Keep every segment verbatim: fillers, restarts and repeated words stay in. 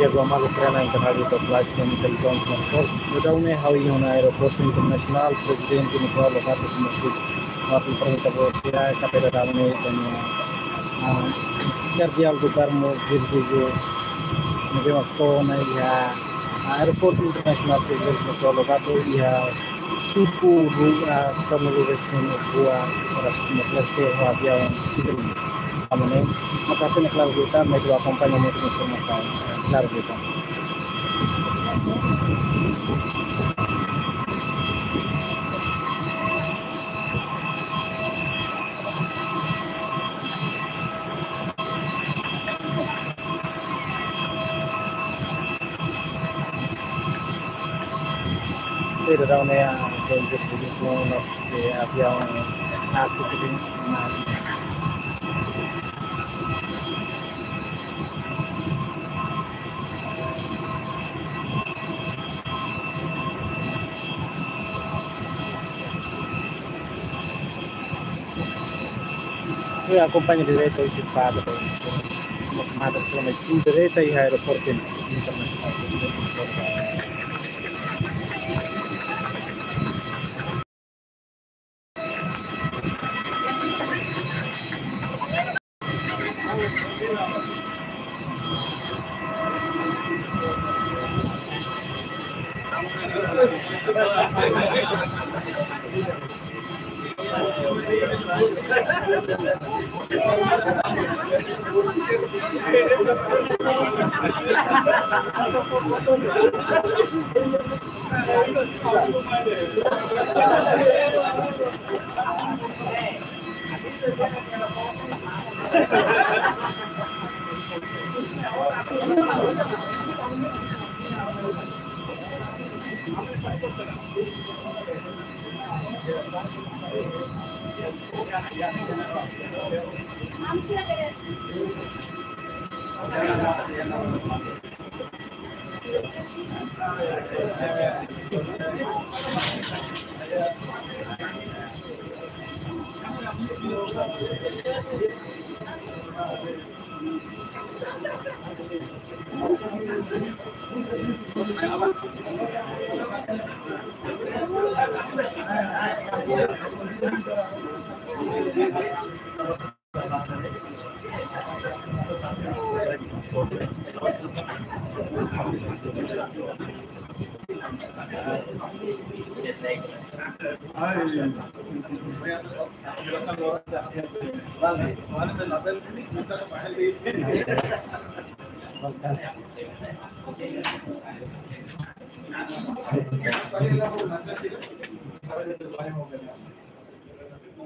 Di'ak, maluk rona internasionál, live stream, televizaun, smartphone. Daudaun ne'e ha'u iha ona aeroportu internasionál, Prezidente Nicolau Lobato, komu apresentadór, iha kadeira daudaun ne'e, ah, Kardeál do Carmo Virgílio, ne'ebé mak fó ona iha, ah, aeroportu internasionál Prezidente Nicolau Lobato, iha Turku, ru-, ah, sanulu-resin-rua oras, no terus ho aviaun sivil. Amanhã, maka tene klaru kita, mas akompaña muitu informasaun. Klaru kita. Pero daudaun ne'e, ah, tenke sigi ku no se aviaun, ah, sigi na. Ita akompaña diretu husi padre, mós madre, sira mai sin diretu iha aeroportu internasionál.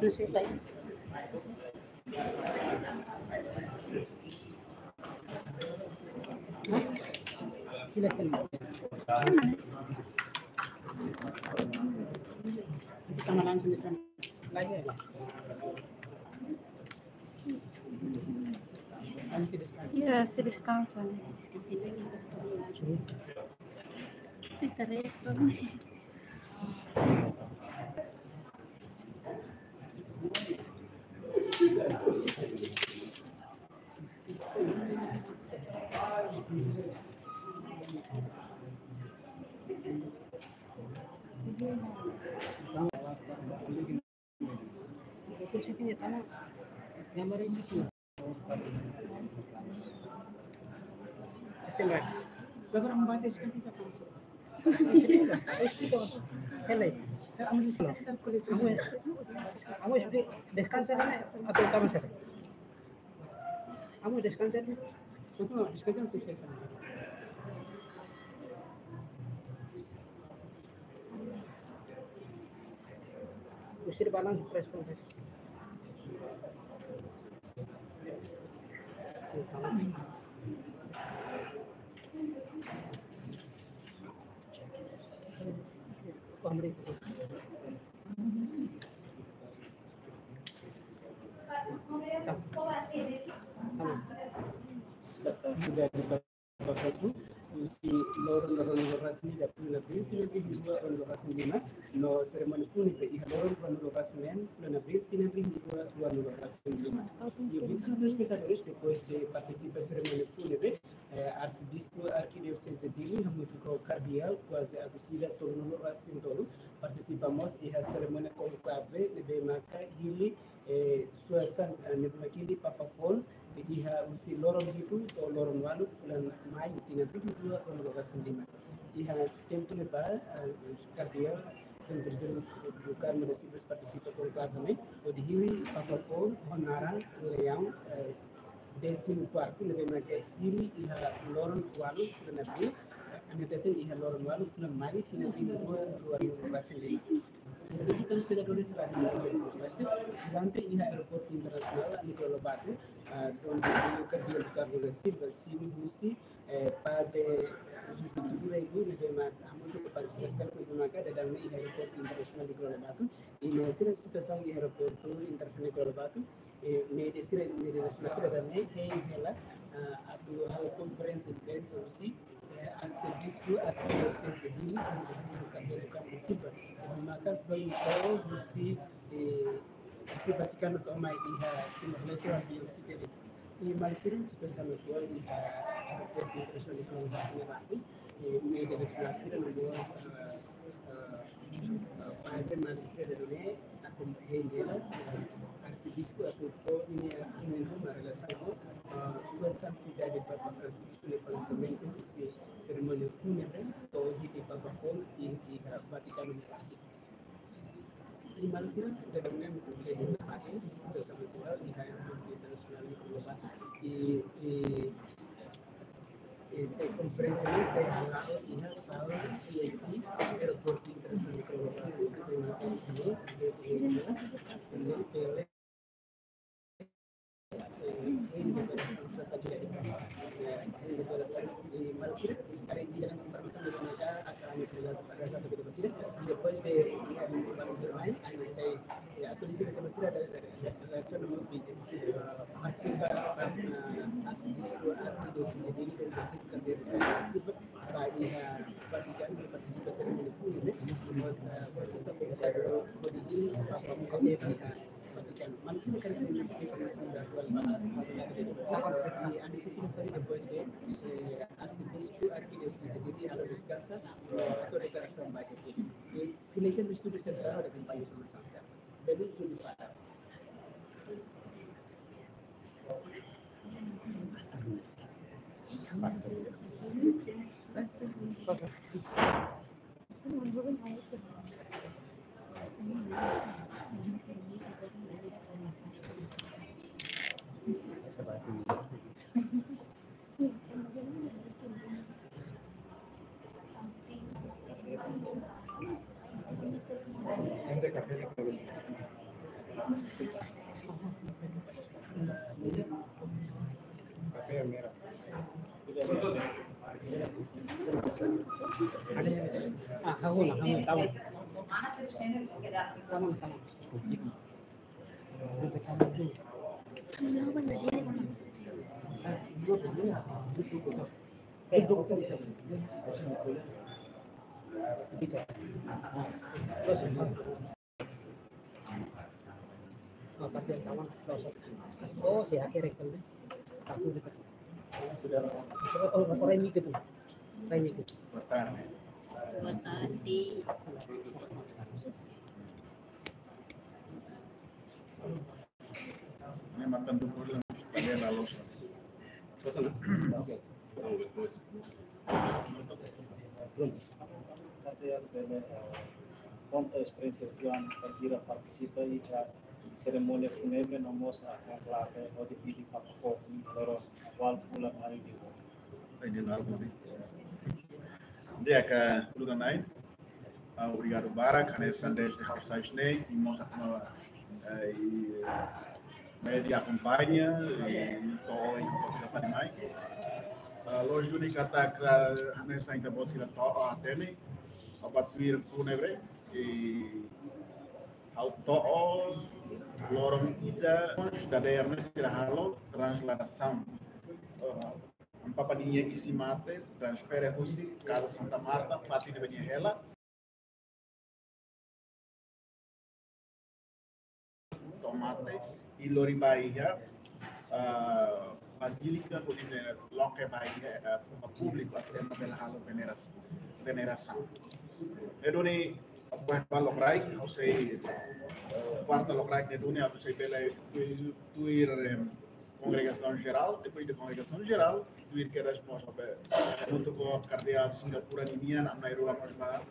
No sé, sai. Ya, se deskansa. Agora, um bate, esquece, tá, tá, tá. Ele, amo, amo, amo, descansa, né? Até, tá, tá. Amo, descansa, né? Não, não, descansa, não precisa. Usir balansu press conference. Sudah, sudah di Bapak Fasu, husi loron ruanulu-resin-ida fulan Abríl tinan rihun rua ruanulu-resin-lima, no serimónia fúnebre iha loron ruanulu-resin-neen fulan Abríl tinan rihun rua ruanulu-resin-lima. E ouvintes telespetadores, depois de partisipa serimónia fúnebre, eh, Arsebispu Arkidioseze Dili, hamutuk ho kardeál kuaze atus ida tolunulu-resin-tolu, partisipa mós iha serimónia konklave ne'ebé maka hili, eh, suasana, eh, ne'ebé maka hili Papa Foun, iha husi loron hitu to'o loron ualu fulan Maiu tinan rihun rua ruanulu-resin-lima. Iha tempu ne'ebá, eh, kardeál Dom Virgílio do Carmo da Silva partisipa konklave ne'e, hodi hili Papa Foun ho naran Leão, eh, décimo quarto, ne'ebé maka hili iha loron ualu fulan Abríl, eh, ami hateten iha loron ualu fulan Maiu tinan rihun rua ruanulu-resin-lima. Husi telespetadores Rádiu Leste, durante iha Aeroportu Internasionál Nicolau Lobato, ah, Dom Virgílio Kardeál do Carmo da Silva, sira husi, eh, Padre Júlio Rego, ne'ebé mak hamutuk ho Padre Celestino, ne'ebé maka daudaun ne'e iha Aeroportu Internasionál Nicolau Lobato, i no sira situasaun iha Aeroportu Internasionál Nicolau Lobato, eh, média sira, média nasionál sira daudaun ne'e hein hela, ah, atu halo konferénsia imprensa husi, eh, Arsebispu Arkidioseze Dili, Arsebispu Kardeál do Carmo da Silva, ne'ebé maka foin to'o husi, eh, husi Vatikanu to'o mai iha Timor-Leste, husi Dili. I maluk sira, situasaun atuál iha Aeroportu Internasionál Nicolau Lobato ne'e rasik, eh, média nasionál sira no mós, eh, eh, eh, padre, madre sira daudaun ne'e atu hein hela, eh, Arsebispu atu fó ninia opiniaun ba relasaun ho, eh, Sua Santidade Papa Francisco nia falesimentu, husi serimónia fúnebre to'o hili Papa Foun iha, iha Vatikanu ne'e rasik. I maluk sira, daudaun ne'e mak ha'u hili fatin situasaun atuál iha Aeroportu Internasionál Nicolau Lobato. I, i, i sei konferénsia ne'e sei hala'o iha sala V I P Aeroportu Internasionál Nicolau Lobato, ne'ebé mak hili, hili, hili, depois de, eh, atualiza Arsebispu Arkidioseze Dili, Dom Francisco Cardeal da Silva, ba iha Vatikanu, partisipa serimónia fúnebre, mas, eh, partisipa komunidade hodi hili Papa Foun iha Vatikanu. Maluk sira, karik informasaun atuál ba, ba, ba, ba, i ami sei fila fali depois de, eh, Arsebispu Arkidioseze Dili halo deskansa, eh, atu deklarasaun ba iha públiku. I finaliza estúdiu sentrál da kampaña Suma Samsel. Belun Zulu Fada. Ah, hahú, hahú, taman. Taman, taman. Oh, si hakere kan. Aku dekat. Oh, oh, oh, remik itu. Remik itu. Boa tarde. Boa tarde. Ne'e matan dukun la, la loos. Oke. Katak bele, eh, konta esperiénsia oan bainhira partisipa iha serimónia fúnebre no mós iha konklave hodi hili Papa foun loron ualu fulan Maiu nian. Ini lalu di. Di'ak, eh, uluk nanain. Ah, obrigadu barak, hanesan desde ha'u sai ne'e, i mós ami, eh, i média akompaña, i to'o, i to'o fali mai. Ah, loos duni katak, hanesan ita-boot sira to'o hatene, ba tuir fúnebre, i ha'u to'o loron ida, dadeer ne'e sira halo transladasaun. Ah, Amu Papa ninia isin-mate transfere husi Kaza Santa Marta, fatin ne'ebé nia hela, to'o mate, i lori ba iha, ah, bazílika, hodi loke ba iha, ah, públiku, atu ema bele halo venera-, venerasaun. Ne'e duni, buat ba lokraik, ha'u sei, eh, kuarta lokraik ne'e duni, ha'u sei bele tuir, tuir, em, kongregasaun jerál, depois de kongregasaun jerál, tuir kedas mós, eh, hamutuk ho kardeál Singapura ninian, ami na'in-rua mós ba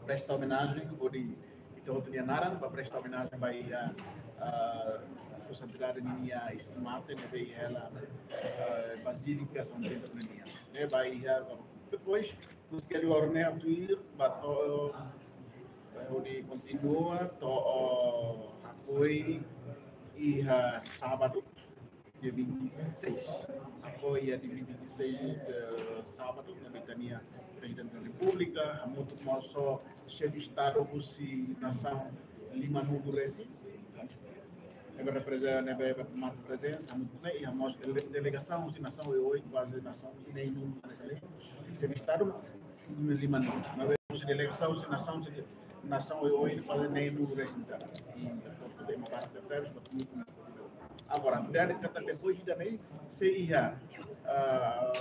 presta omenajen, hodi ita hotu nia naran, ba presta omenajen ba iha, ah, Sua Santidade ninia isin-mate, ne'ebé iha hela, ah, Bazílika São Pedro nian. Ne'e ba iha, depois, husi loron ne'e tuir, ba to'o, eh, hodi kontinua, to'o, oh, hakoi, iha sábadu, dia vinte e seis. Hakoi iha dia vinte e seis, eh, sábadu, ne'ebé ita-nia Prezidente da Repúblika, hamutuk mós ho xefe Estadu husi nasaun lima-nulu resin. Ne'ebé repreze-, ne'ebé marka prezensa, hamutuk ne'e, iha mós dele-, delegasaun husi nasaun oioin, kuaze nasaun neen-nulu, hanesan ne'e. Xefe Estadu, lima-nulu. Maibé husi delegasaun husi nasaun, husi nasaun oioin, kuaze neen-nulu resin. I, portantu, ema barak tebes, portantu, agora, dari kata depois ida-ne'e, sei iha, ah,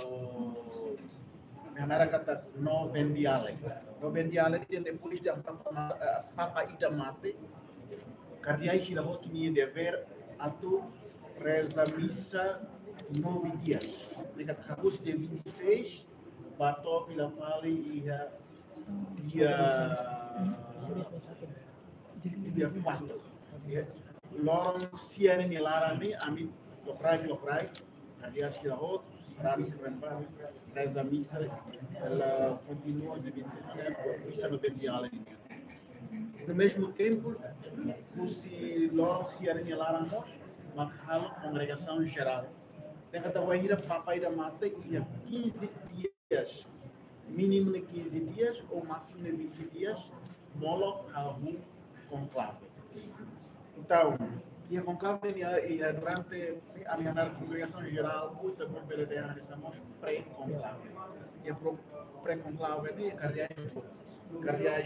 ne'e ha'u hanoin katak novendiale. Novendiale ne'e depois de Papa ma-, ah, Papa ida mate, kardeál sira hotu nia devér atu reza misa nove dias. Ne'e katak husi dia vinte e seis, ba to'o fila fali iha dia, dia kuatru. Ya. Loron sia ne'e nia laran ne'e, ami lokraik, lokraik, kardeál sira hotu, sarani sira ne'ebá, reza misa, ela kontinua de vinte e sete, misa novendiale ne'e. No mesmo tempo, husi loron sia ne'e nia laran mós, mak halo kongregasaun jerál. Ne'e katak bainhira Papa ida mate, iha quinze dias, mínimu ne'e quinze dias, ou másimu ne'e vinte dias, molok halo konklave. Entaun, iha konklave ne'e, iha durante, ami hanoin kongregasaun jerál, ita bele dehan hanesan mós pré-konklave. Iha pro-, pré-konklave ne'e, kardeál, kardeál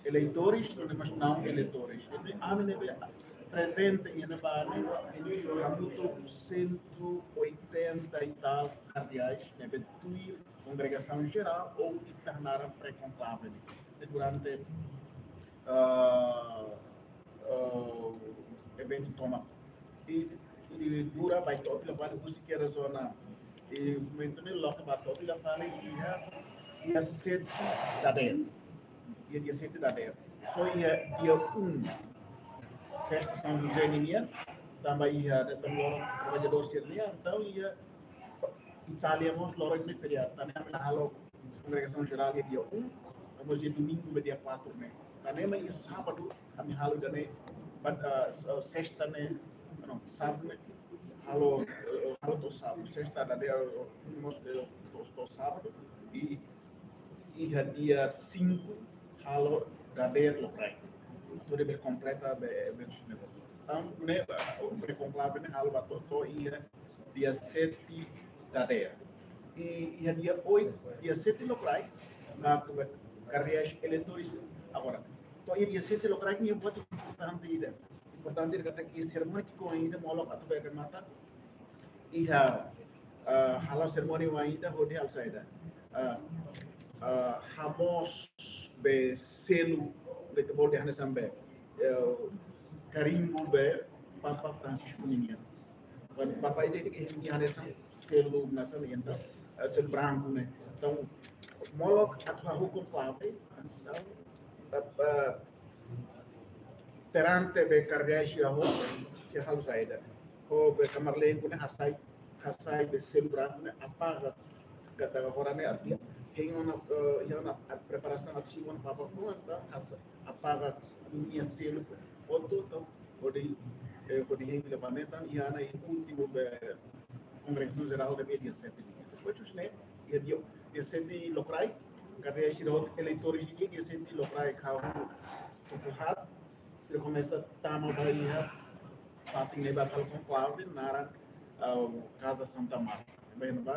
eleitores, no demais não eleitores. Ami ne'ebé prezente iha ne'ebá ne'e, hamutuk cento e oitenta e tal kardeais, ne'ebé tuir kongregasaun jerál, ou ita hanoin pré-konklave ne'e. Durante, ah, ah, eventu tomak. I, i dura ba to'o fila fali husi kedas ona. I momentu ne'e loke ba to'o fila fali iha, iha sete dadeer. Iha dia sete dadeer. Só iha dia um festa São José ninian, tanba iha data loron traballadór sira-nian, entaun iha Itália mós loron ne'e feriadu. Tan ne'e ami la halo kongregasaun jerál iha dia um, mós iha domingu ba dia kuatru ne'e. Tan ne'e mai iha sábadu, ami halo ida-ne'e, ba, ah, s-, ah, sesta ne'e, não, sábadu ne'e, halo, eh, halo to'o sábadu, sesta dadeer, eh, mós, eh, to'o, to'o sábadu, i, iha dia cinco, halo dadeer lokraik. Entaun ne'ebé kompleta be eventus ne'e. Entaun ne'e, ba, pré-konklave ne'e halo ba to'o, to'o iha dia sete dadeer. I, iha dia oito, dia sete lokraik, mak kardeais eleitores agora. Entaun iha dia sete lokraik ne'e buat importante ida. Importante ida katak iha serimónia ki'ik-oan ida molok atu bá remata. Iha, ah, halo serimónia oan ida hodi halo saida. Ah, ah, hamoos be selu, be te bol de hanesan be, eh, karimbu be Papa Francisco ninian. Bapak ini, ini hanesan selu nasionál, entaun, eh, selu branku ne'e. Entaun, molok atu hahú konklave, entaun, eh, eh, perante be kardeál sira hotu, sira halo saida. Ho be kamar lenku ne'e hasai, hasai be selu branku ne'e apaga, katak agora ne'e atu, hein ona, eh, hein ona preparasaun atu simu ona Papa foun, entaun hasai, apaga ninia selu hotu, entaun, hodi, eh, hodi hein fila fali ne'e, entaun, iha ona últimu be kongresu jerál ne'ebé dia sete. Depois, ne'e, iha dia, dia sete lokraik, kardeál sira hotu eleitór iha dia sete lokraik hahú tuku haat, sira komesa tama ba iha fatin ne'ebé atu halo konklave, naran, ah, Casa Santa Marta. Ne'ebé iha ne'ebá,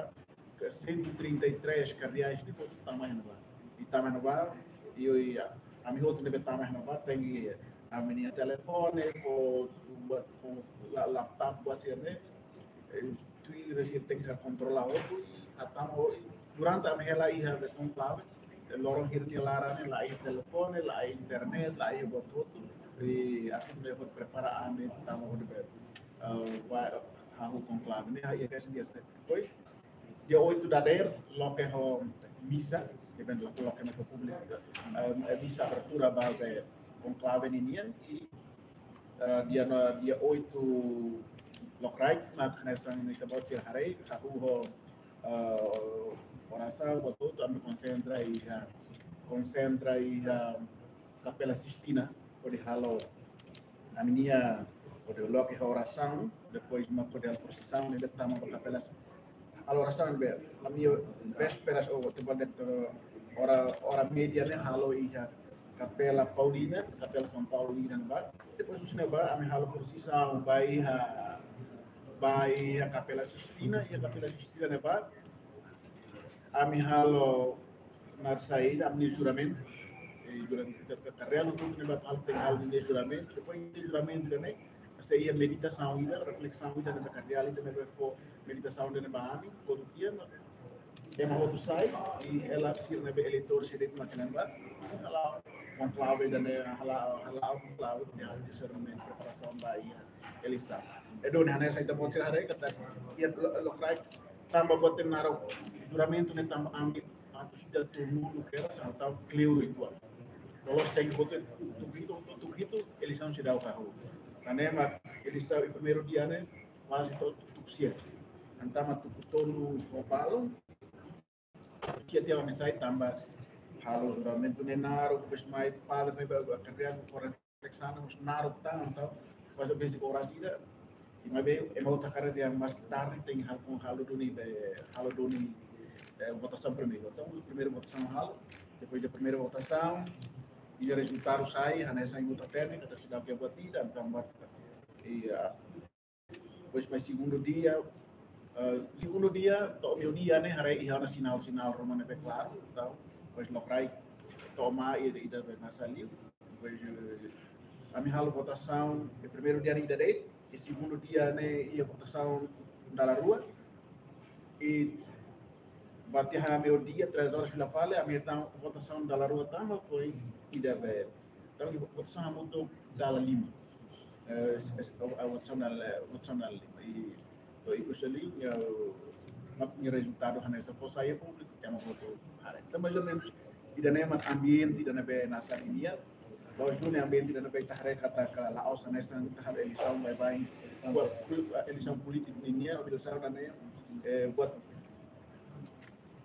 ke cento e trinta e três kardeál ne'e hotu tama iha ne'ebá. I tama iha ne'ebá, i, i, ami hotu ne'ebé tama iha ne'ebá, tenke ami-nia telefone, ho, buat, ho la-, laptop, buat sira-ne'e, eh, tuir sira tenke kontrola hotu, i hatama hotu. Durante ami hela iha be konklave, eh, loron hirak nia laran ne'e, la iha telefone, la iha internet, la iha buat hotu. I atu ne'e hotu prepara ami tama hotu be, eh, ba hahú konklave ne'e, iha dia sete. Depois, dia oito dadeer, loke ho misa, event loke, loke ne'e ho públiku, eh, misa abertura ba be konklave ninian, i, eh, dia no, dia oito lokraik, mak hanesan ita-boot sira haree, hahú ho, eh, orasaun, buat hotu, ami konsentra iha, konsentra iha Kapela Sistina, hodi halo ami-nia, hodi loke ho orasaun, depois mak hodi halo prosisaun, ne'ebé tama ba kapela. Halo orasaun be, ami vésperas ou tempu de ora, ora média ne'e halo iha Kapela Paulina, Kapela São Paulo ne'ebá. Depois husi ne'ebá, ami halo prosisaun ba iha, ba iha Kapela Sistina, iha Kapela Sistina ne'ebá ami halo naran saida, ami-nia juramentu. Eh, juramentu, ka-, ka-, kardeál hotu ne'ebé halo, tenke halo ninia juramentu. Depois de juramentu ne'e, sei iha meditasaun ida, reflesaun ida ne'ebé kardeál ida ne'ebé fó meditasaun ida ne'e ba ami, fó tiha, ema hotu sai, i hela sira ne'ebé eleitór sira de'it mak ne'ebá, hala'o konklave ida ne'e, hala'o, hala'o konklave ida ne'e, disernimento, preparasaun ba iha eleisaun. I duni hanesan ita-boot sira haree katak, iha lo-, lokraik, tanba buat ne'e naruk juramentu ne'e tanba ami atu sida tolu kedas, entaun kleur igual. Loloos tenke hotu tuku hitu, tuku hitu, eleisaun seidauk hahú. Tanba ne'e mak eleisaun iha primeiru dia ne'e, kuaze to'o tuku sia. Entaun mak tuku tolu ho balun, sia tiha ami sai tanba halo juramentu ne'e naruk, depois mai padre ne'e ba, ba, kardeál fó reflesaun, mós naruk tan, entaun, kuaze besik oras ida, i maibé, ema hotu hakarak dehan maski tarde, tenke halo, halo duni, be, halo duni, eh, votasaun primeiru. Entaun, primeiru votasaun halo, depois de primeira votação, i rezultadu sai, hanesan ita hatene, katak seidauk iha buat ida, entaun, ba, i, ah, depois mai segundu dia, eh, segundu dia, to'o meiudia ne'e, haree iha ona sinál, sinál ruma ne'ebé klaru, entaun, depois lokraik, to'o mai, ida, ida be naran saida. Depois, eh, ami halo votasaun, i primeiru dia ne'e ida de'it, i segundu dia ne'e, iha votasaun dala rua, i ba tiha meiudia, três horas fila fali, ami hetan votasaun dala rua tan, foin ida be. Entaun, votasaun hamutuk dala lima. Eh, es-, es-, a, a votasaun dala, votasaun dala lima. I, to'o ikus liu, ya, mak nia rezultadu hanesan fó sai públiku, ema hotu haree. Entaun, mais ou menus, ida-ne'e mak ambiente ida ne'ebé naran saida nian. Lójiku, ne'e ambiente ida ne'ebé ita haree katak la'ós hanesan ita halo eleisaun baibain. Eleisaun. Buat, eleisaun polítiku nian, eleisaun ida-ne'e, eh, buat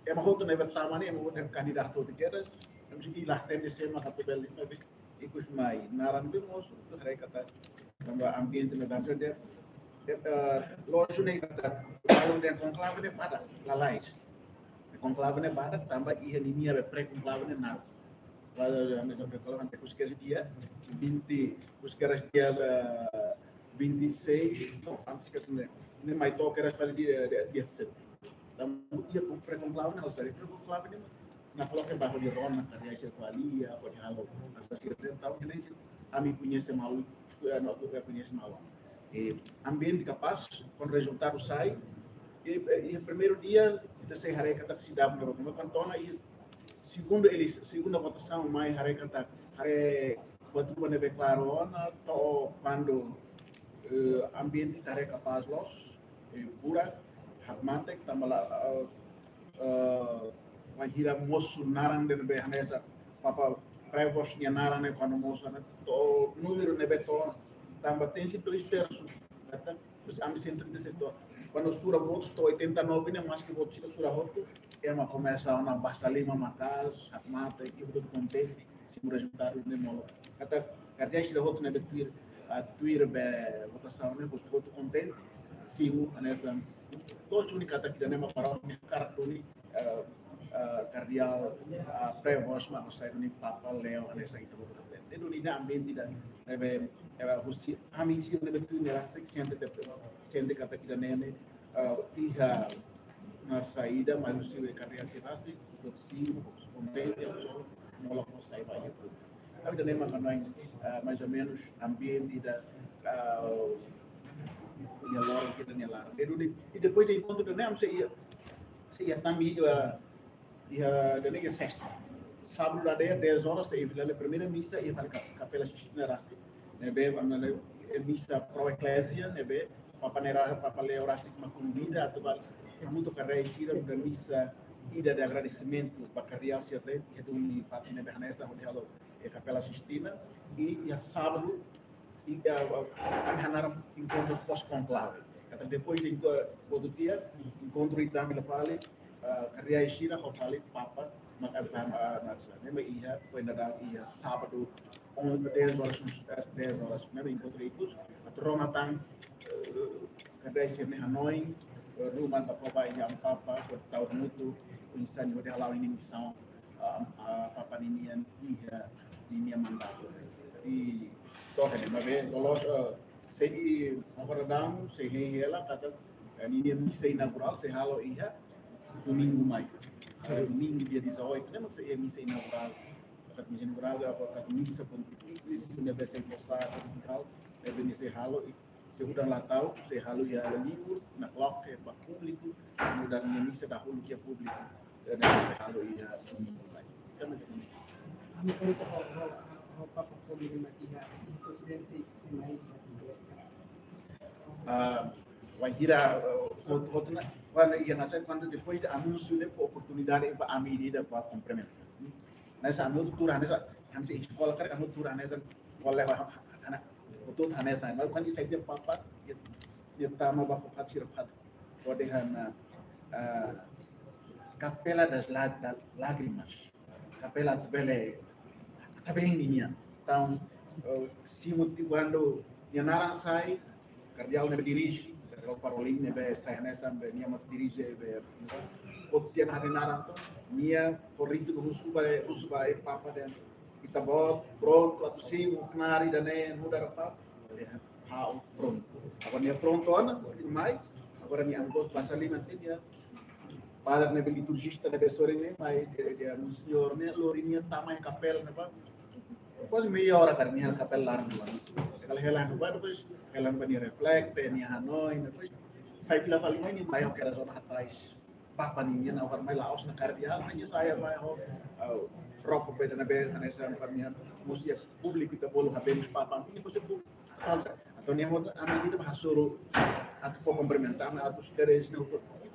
ema hotu ne'ebé tama ne'e, ema hotu ne'ebé kandidatu hotu kedas, ema sei la hatene sé mak atu bele, maibé ikus mai, naran be mosu, ita haree katak, tanba ambiente ne'e dansa de, eh, eh, lójiku ne'e katak, kalau dehan konklave ne'e badak, lalais. Konklave ne'e badak, tanba iha ninia be pré-konklave ne'e naruk. Kalau dehan pré-konklave ne'e husi kedas dia vinte, husi kedas dia, eh, vinte e seis, no, antes que ne'e, ne'e mai to'o kedas fali dia, dia, dia sete. Entaun, iha pré-konklave ne'e, halo saida, pré-konklave ne'e, nakloke ba hodi rona, kardeál sira ko'alia, hodi halo, asa sira tentang, ne'e, ami koñese malu, eh, no, ami koñese malu. I ambiente kapás, kuandu rezultadu sai, i, i primeiru dia, ita sei haree katak seidauk, no, no, kantona, i segundu elis-, segunda votasaun mai haree katak, haree buat ruma ne'ebé klaru ona, to'o kuandu, eh, ambiente ita haree kapás loos, eh, furak, hakmatek, tanba la, eh, eh, wainhira mosu naran ida ne'ebé hanesan Papa Prevost nia naran ne'e kuandu mosu ne'e to'o númeru ne'ebé to'o tanba tenke dois terços. Katak, terus ami sentru de setor. Kuandu sura votus to'o oitenta e nove ne'e, maski votus ida sura hotu, ema komesa ona basa liman maka'as, hakmatek, i hotu kontente, simu rezultadu ne'e molok. Katak, kardeál sira hotu ne'ebé tuir, ah, tuir be votasaun ne'e hotu, hotu kontente, simu hanesan. To'o duni katak ida-ne'e mak para ne'e karak duni, eh, eh, kardeál, eh, Prevost mak sai duni Papa Leo hanesan ita hotu kontente. Duni ida ambiente ida ne'ebé, eh, husi, ami sira ne'ebé tuir ne'e rasik sente, sente katak ida-ne'e, eh, iha, na saida, maibé husi be kardeál sira rasik, hotu simu, kontente, só, molok fó sai ba iha. Ami ida-ne'e mak hanoin, eh, mais ou menos, ambiente ida, eh, iha loron ida-ne'e laran. I duni, i depois de enkontru ida-ne'e, ami sei iha, sei iha tami, eh, iha, ida-ne'e iha sesta. Sábadu dadeer, dez horas, sei iha fali primeira misa, iha fali Kap-, Kapela Sistina rasik. Ne'ebé, ami halo, eh, misa pro ecclesia, ne'ebé, Papa ne'e ra-, Papa Leo rasik mak konvida, atu bá, hamutuk ho kardeál sira, nu'udar misa ida de agradesimentu ba kardeál sira, iha duni fatin ne'ebé hanesan, hodi halo, eh, Kapela Sistina, i, iha sábadu, i, eh, ami hanaran enkontru pós-conclave. Katak depois de enko-, outro dia, enkontru ita fila fali, eh, kardeál sira ho fali Papa, mak ami fó, eh, na sa. Ne'ebé iha, foin dadauk iha sábadu, on-, dez horas, eh, dez horas. Ne'ebé enkontru ikus, atu rona tan, eh, kardeál sira-nia hanoin, eh, ruma atu fó ba iha Amu Papa, hodi tau hamutuk, oinsá nia hodi hala'o ninia misaun, ah, ah, Papa ninian iha ninia mandatu. I to'o ne'e, maibé loloos, eh, sei, agora daudaun, sei hein hela, katak, eh, ninia misa inaugurál, sei halo iha domingu mai. Eh, domingu dia dezoito, ne'e mak sei iha misa inaugurál. Katak misa inaugurál, katak misa pontifísia, ne'ebé sei fó sai pontifikál, ne'ebé nia sei halo, i se udan la tau, sei halo iha liur, nakloke ba públiku, nu'udar ninia misa dahuluk iha públiku, eh, ne'ebé sei halo iha domingu mai. Ami konta ho, ho, ho Papa foin mai iha, iha konsiderasi sei mai iha Timor-Leste. Ah, wainhira, eh, hotu, hotu ona, kuandu iha na sa, kuandu depois de anúnsiu ne'e fó oportunidade ba ami ida ba kumprimenta. Hanesan ami hotu tuur, hanesan, hanesan eskola, karik ami hotu tuur, hanesan, kolega, hanesan, hotu hanesan. Mas kuandu sai dehan Papa, nia, nia tama ba fó fatin sira fatin. Hodi hanoin, ah, Capela das Lá-, da-, Lágrimas. Kapela atu bele, atu bele ninia. Entaun, eh, simu tiha kuandu nia naran sai, kardeál ne'ebé dirije, kardeál Parolin ne'ebé sai hanesan be nia mós dirije be, hotu tiha ona naran to'o, nia ho ritu husu ba, husu ba Papa dehan, ita-boot prontu atu simu knaar ida-ne'e nu'udar Papa. Dehan, ha'u prontu. Agora nia prontu ona, mai, agora nia ami mós basa liman tiha nia. Padre ne'ebé liturjista ne'ebé sorin ne'e, mai, dehan, dehan, monseñór ne'e, lori nia tama iha kapela ne'ebá. Depois meia hora karik nia kapela laran ne'ebá. Kala hela ne'ebá, depois hela ne'ebá nia reflete, nia hanoin, depois sai fila fali mai, nia mai ho kera zona atrás. Papa ninia, na hora mai la'ós ona kardeál, mai nia sai mai ho, ah, roupa be ne'ebé, hanesan para nia, mós iha públiku ita bolu habemus Papa, nia mós iha públiku. Entaun, entaun nia mós ami ida ba hasoru atu fó kumprimenta, ami atu sederes no.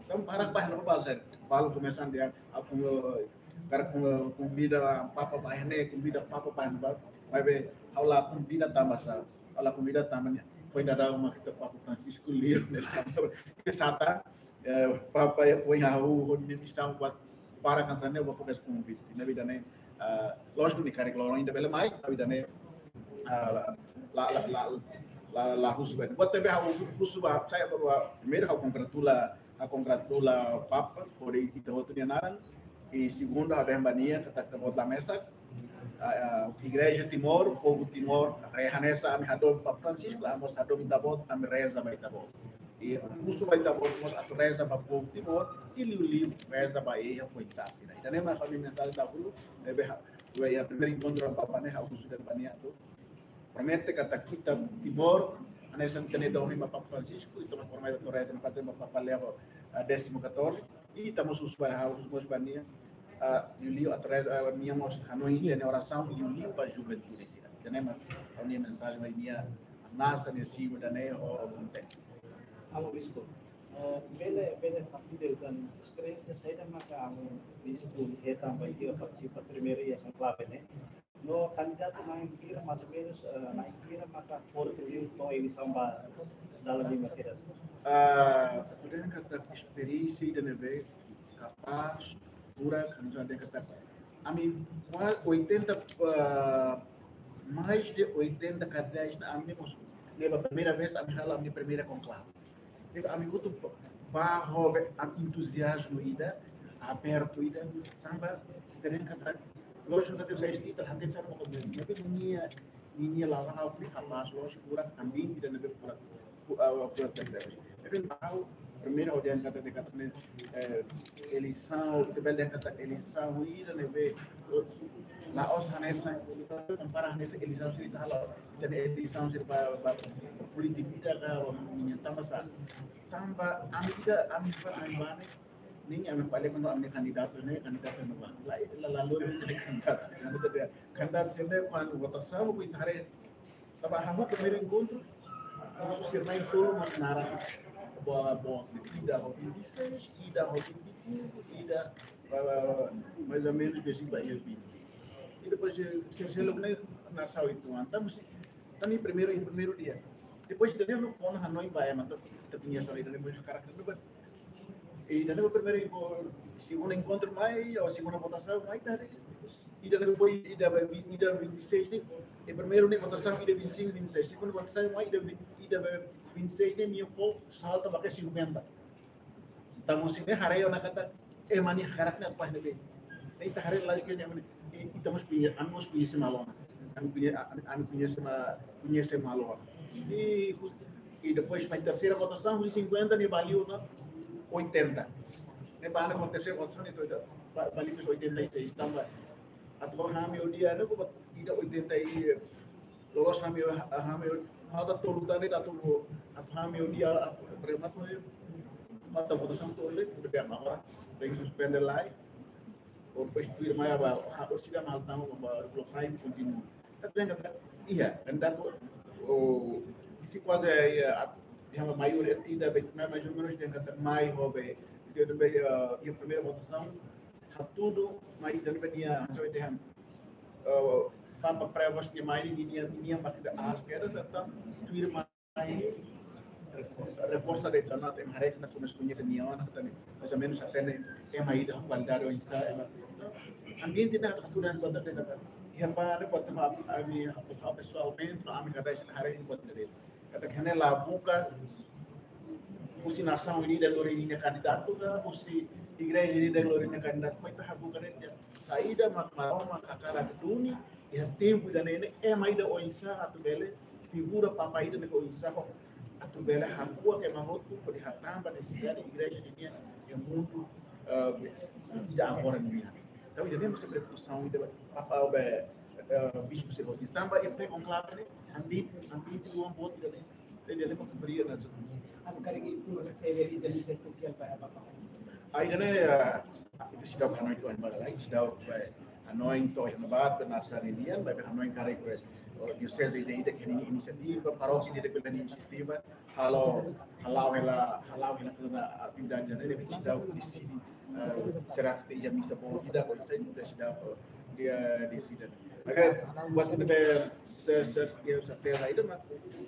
Entaun para ba no ba sai. Balu komesa dehan, aku, eh, karik, eh, konvida Papa ba ne'e, konvida Papa ba ne'ebá. Maibé, ha'u la konvida tanba sá, ha'u la konvida tanba ne'e. Foin dadauk mak ita Papa Francisco liu ne'e. Ke sata, eh, Papa iha foin hahú, ho nia misaun buat para hanesan ne'e, ba fó konvite. Ne'ebé ida-ne'e, ah, lójiku nia karik loron ida bele mai, ne'ebé ida-ne'e, ah, la, la, la, la, la husu ba. Buat ne'ebé ha'u husu ba, sai ba, primeiru ha'u kongratula, ha'u kongratula Papa, hodi ita hotu nia naran, i segundu ha'u dehan ba nia, katak ita-boot la mesak, ah, ah, Igreja Timor, povu Timor, re hanesan ami hadomi Papa Francisco, ami mós hadomi ita-boot, ami reza ba ita-boot. I husu ba ita-boot mós atu reza ba povu Timor, i liuliu reza ba iha foin-sa'e sira. Ida-ne'e mak ha'u-nia mensajen dahuluk, ne'ebé ha'u, iha primeiru enkontru ho Papa ne'e, ha'u husu de'it ba nia atu promete katak ita Timor, hanesan ita-nia domin ba Papa Francisco, ita mós promete atu reza nafatin ba Papa Leo, ah, décimo catorze, i ita mós husu ba, ha'u husu mós ba nia, ah, liuliu atu reza, ah, nia mós hanoin ita-nia orasaun, liuliu ba juventude sira. Ida-ne'e mak ha'u-nia mensajen ba nia, nasa nia simu ida-ne'e, o, o kontente. Amu Bispu. Eh, bele, bele partilla uitoan esperiénsia saida maka ami bispu hetan bainhira partisipa primeiru iha konklave ne'e. No kandidatu na'in hira, mais ou menus, eh, na'in hira maka forte liu to'o eleisaun ba dala lima kedas? Ah, atu dehan katak esperiénsia ida ne'ebé kapás, furak, atu dehan katak ami kuaze oitenta, ah, mais de oitenta kadeiras ne'e ami mós, ne'e ba primeira vez ami halo ami primeira konklave. Ne'e ami hotu ba ho be entuziazmu ida, abertu ida, tanba atu dehan katak, lójiku katak sai ita hatene saida mak ne'e, ne'e nia, nia la'o halo ne'e kapás, lójiku furak, ambiente ida ne'ebé furak, fu-, ah, furak tebes. Ne'ebé ha'u primeiru ha'u dehan katak, dehan katak ne'e, eh, eleisaun, ita bele dehan katak eleisaun ida ne'ebé la'ós hanesan, ita kompara hanesan eleisaun sira ita halo, ita-nia eleisaun sira ba, ba polítika ida ka, ba nia tanba sá. Tanba ami ida, ami ba, ami ba ne'e, ne'e ami bele kuandu ami kandidatu ne'e, kandidatu ne'e ba. La, la, la, lori ita kandidatu. Kandidatu sira ne'e kuandu votasaun, ku ita haree, tanba ha'u primeiru enkontru, husi sira na'in-tolu mak naran ba, ba, ida ho vinte e seis, ida ho vinte e cinco, ida, ah, mais ou menus besik ba iha vinte. I depois, eh, sira seluk ne'e naran sai uitoan. Entaun, se, entaun primeiru, primeiru dia. Depois, ita-nia fó hanoin ba ema, entaun, ita-nia saida ne'ebé hakarak, ida-ne'e ba primeiru enko-, segundu enkontru mai, ou segunda votasaun mai, ita haree, ida-ne'e foin, ida ba vi-, ida vinte e seis ne'e, i primeiru ne'e votasaun ida vinte e cinco, vinte e seis, segunda votasaun mai, ida vinte, ida ba vinte e seis ne'e, nia fó salta ba ke cinquenta. Entaun, se nia haree ona katak ema nia hakarak ne'e atu fó ne'ebé. Ne'e ita haree lagi ke ema ne'e, i, ita mós koñese, ami mós koñese malu ona. Ami koñe-, ami, ami koñese ma-, koñese malu ona. I, i depois mai terseira votasaun, husi cinquenta nia ba liu ba oitenta. Ne'e ba ne'e terseira votasaun nia to'o ida, ba, ba liu oitenta e seis, tanba atu ba ha'u-nia odia ne'e, ku ba ida oitenta e, loloos ha'u-nia, ha'u-nia, falta tolu tan ne'e atu, atu ha'u-nia odia, atu remata ne'e, falta votasaun tolu ne'e, bele agora, tenke suspende lai, ou depois tuir mai ba, ha'u sira mal tama ba, ba, block time kontinua. Atu dehan katak, iha, kandidatu, ou, se kuaze, iha, at-, iha maioria, ida, be, mais ou menus, dehan katak mai, ho, be, ida, be, eh, iha primeira votasaun, hatudu, mai, ida, be, nia, ha'u dehan, eh, Papa Prevost nia mai, nia, nia, nia, ba, ida, as, kera, serta, tuir mai, reforsa, reforsa de'it ona, ema haree katak koñese, koñese nia ona, katak, mais ou menus, hatene, ema ida, kualidade, oinsá, ema, ambiente ne'e, atu dehan, atu dehan, iha ba, ne'e, atu, ami, atu, pesoalmente, ami, kada, haree, atu dehan. Katak ne'e la buka, husi nasaun ida lori nia kandidatu ka, husi igreja ida lori nia kandidatu, mas ita habuka de'it saida mak Maromak hakarak duni, iha tempu ida-ne'e, ema ida oinsá atu bele, figura Papa ida-ne'e oinsá atu bele hakuak ema hotu, hodi hatán ba nesesidade igreja nian iha mundu, eh, ida agora nian. Entaun, ida-ne'e mós preokupasaun ida Papa, be, eh, bispu sira hotu. Tanba iha pré-konklave ne'e, ambiente, ambiente luan boot ida-ne'e. Ida-ne'e mós brilha na zona. Anu karik itu resebe realiza misa espesiál ba Papa. Ah, ida-ne'e, eh, ita seidauk hanoin to'o ema lain, seidauk, eh, hanoin to'o ema ba, benar sa nian, ba hanoin karik, eh, dioseze ida-idak nia inisiativa, parókia ida-idak nia inisiativa, halo, hala'o hela, hala'o hela kada atividade ne'e, ita seidauk deside, eh, será que iha misa boot ida, ou ita seidauk, eh, dia deside. Oke, buat ida-ne'e, se, se, ya, serteza ida, mas,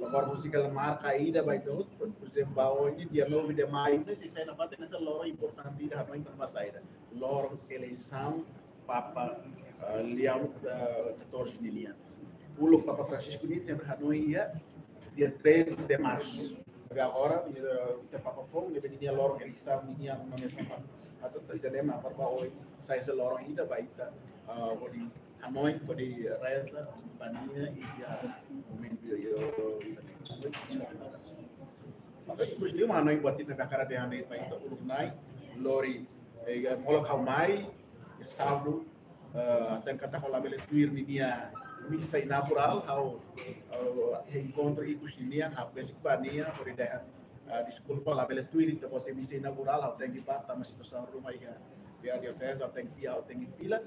agora husi kala marka ida ba ita hotu, por exemplo, ba ohin, dia nove de maio, ne'e, sei sai nafatin, ne'e, sei loron importante ida, hanoin kona-ba saida. Loron eleisaun Papa, eh, Leão, eh, catorze ninian. Uluk Papa Francisco ne'e sempre hanoin iha dia treze de março. Tapi agora, eh, ita Papa foun, ne'ebé nia loron eleisaun, nia nomeasaun Papa. Entaun, ita dehan Papa ohin, sai sai loron ida ba ita, eh, hodi hanoin, hodi reza ba nia iha momentu, iha, iha, iha. Mas, inkluzive, hanoin buat ida hakarak dehan de'it ba ita uluk nai, lori, eh, molok ha'u mai, eh, sábadu, eh, hatán katak ha'u labele tuir ninia misa inaugurál, ha'u, eh, enkontru ikus ninian, ha'u besik ba nia, hodi dehan, eh, deskulpa, labele tuir ita-boot nia misa inaugurál, ha'u tenke bá, tanba situasaun ruma iha, iha dioseze, ha'u tenke fila, ha'u tenke fila,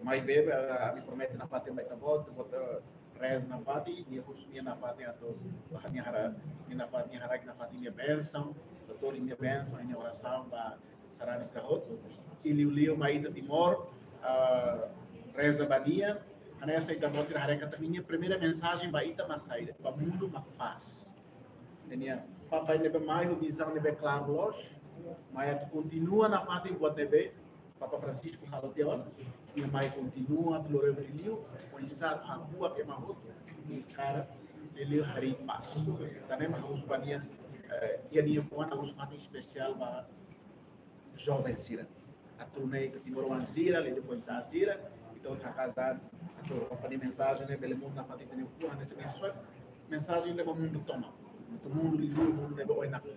maibé, eh, ami promete nafatin ba ita-boot, ita-boot, eh, reza nafatin, nia husu nia nafatin atu, ba nia hara, nia nafatin, nia haraik nafatin nia bensaun, doutór nia bensaun, nia orasaun ba sarani sira hotu. I liuliu mai ita Timor, ah, reza ba nia, hanesan ita-boot sira haree katak ninia primeira mensajen ba ita mak saida, ba mundu mak pás. Entaun, Papa ne'ebé mai ho vizaun ne'ebé klaru loos, mai atu kontinua nafatin buat ne'ebé Papa Francisco halo tiha ona, nia mai kontinua atu lori brillu, oinsá atu hakuak ema hotu, karik liuliu harii pás. Tan ne'e mak ha'u husu ba nia, eh, iha nia fuan ha'u husu fatin espesiál ba joven sira. Atu nune'e ita timoroan sira, liuliu foin-sa'e sira, ita hotu haka'as an atu Papa nia mensajen ne'e bele muda nafatin ita-nia fuan, hanesan mensajen, mensajen ne'e ba mundu tomak. Atu mundu liuliu, mundu ne'ebé oin nakfó.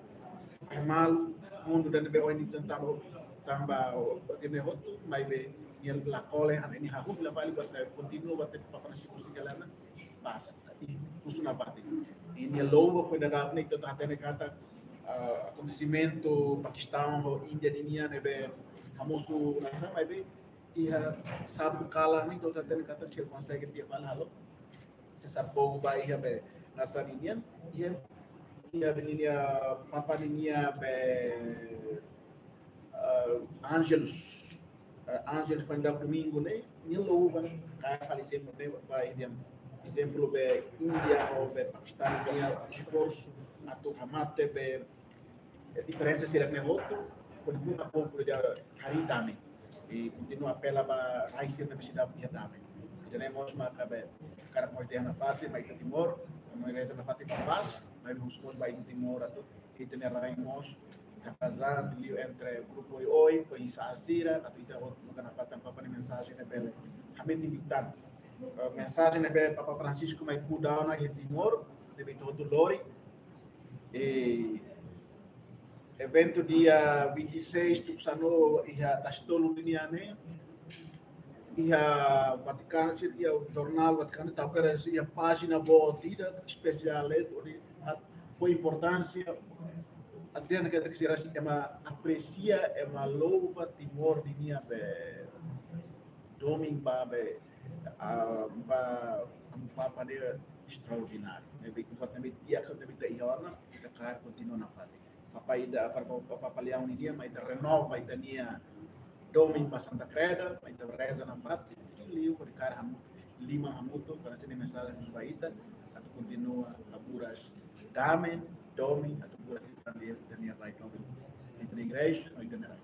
Fahe malu, mundu ida ne'ebé oin ita tanba, tanba ita-nia hotu, maibé nia la kole, hanesan nia hahú la fali buat ne'e kontinua buat ne'ebé Papa Francisco siga lana, pás. I husu nafatin. I nia louva foin dadauk ne'e ita hatene katak, ah, akontesimentu Pakistaun ho Índia ninian ne'ebé hamosu nafatin, maibé iha sabu kalan ne'e ita hatene katak sira konsege tiha fali halo sesar fogu ba iha be nasaun ninian, iha, iha be ninia Papa ninia be, eh, Angelus, eh, Angelus foin dadauk domingu ne'e, nia louva, kaer fali ezemplu ne'e ba iha, ezemplu be Índia ho be Pakistan nia esforsu atu hamate be, eh, diferensa sira ne'e hotu, hodi buka povu ida harii dame. I kontinua apela ba rai sira ne'ebé seidauk iha dame. Ida-ne'e mós maka be, hakarak mós dehan nafatin ba ita Timor, ami reza nafatin ba pás, maibé husu mós ba ita Timor atu ita-nia rai mós, ita kaza liu entre grupu oioin, foin-sa'e sira, atu ita hotu buka nafatin Papa nia mensajen ne'e bele hametin liután. Eh, mensajen ne'ebé Papa Francisco mai kuda ona iha Timor, ne'ebé ita hotu lori. I eventu dia vinte e seis, tuku sanulu, iha Tasitolu ninian ne'e, iha Vatikanu, sira iha jornál Vatikanu, tau kera iha pájina boot ida espesiál, eh, hodi, ah, fó importánsia, atu dehan katak sira ema apresia, ema louva Timor ninia be domin ba be, ah, ba Amu Papa ne'e estraordináriu. Ne'ebé ita, ne'ebé ita iha ona, ita hakarak kontinua nafatin. Papa ida, Papa, Papa Leão ninian, mai ita renova ita-nia domin ba Santa Kreda, mai ita reza nafatin, liu hodi hakarak hamutuk, liman hamutuk, para sini mensajen husu ba ita, atu kontinua haburas dame, domin, atu haburas ita-nia, ita-nia rai domin, ita-nia igreja, ita-nia rai.